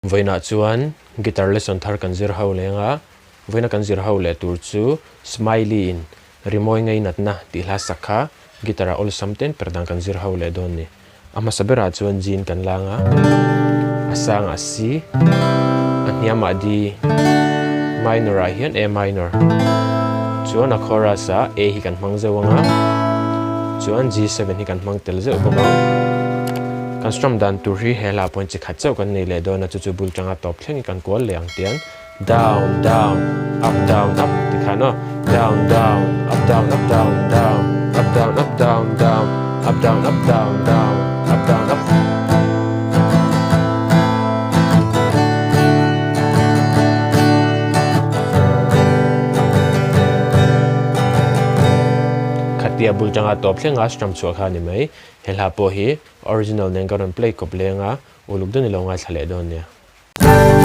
Vawiinah chuan guitar lesson thar kan zir ho leng a, vawiina kan zir ho leh tur chu Smiley in rimawi ngainatna tih hla sak kha guitar ah awlsam ten per dan kan zir ho leh dawn ni. A hmasa berah chuan G in kan lang a, a sangah C, a hniamah D, minor ah hian A minor, chuan a chorus ah A hi kan hmang zeuh ang a, chuan G7 hi kan hmang tel zeuh bawk ang. Kan strum dan tur hi he hla pawhin chi khat chauh kan nei leh dawn a, chu chu bul tanga tawp thlengin kan kual leh ang tiang down down up down up ti khan aw down down up down up down down up down up down down up down up down down up down up. Khatia bul tanga tawp thlenga strum chhuah kha a ni mai. He hla pawh hi Original nen ka rawn play kawp leng a, uluk deuhin i lo ngaithla leh dawn nia.